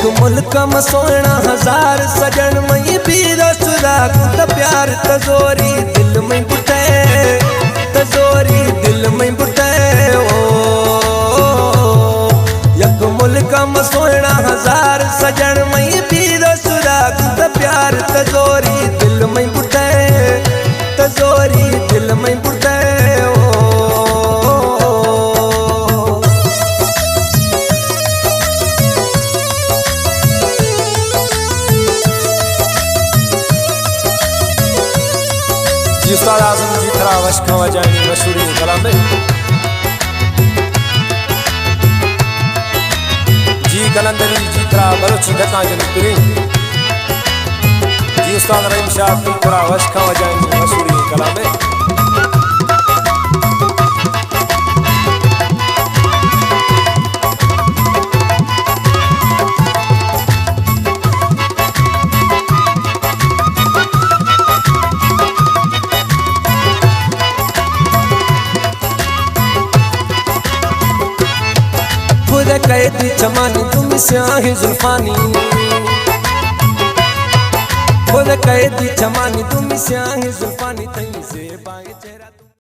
یک ملک ءَ مسوئنا ہزار سجن، مئی پیر ءُ سراگ ءُ پیار، تزوری دل مئی بٹے، تزوری دل مئی بٹے او۔ یک ملک ءَ مسوئنا ہزار سجن، مئی پیر ءُ سراگ ءُ پیار، تزوری دل مئی بٹے، تزوری دل مئی بٹے او۔ جی استاد اعظم جی، ترا وش کھاں واجہانی مشہوریں کلام ءَ۔ جی قلندری جی، ترا بلوچی دکاں جنت پریں۔ جی استاد رحیم شاہ، ترا وش کھاں واجہانی مشہوریں کلام ءَ۔ خدا قید چمانی دومی سیاہیں زلفانی، خدا قید چمانی دومی سیاہیں زلفانی۔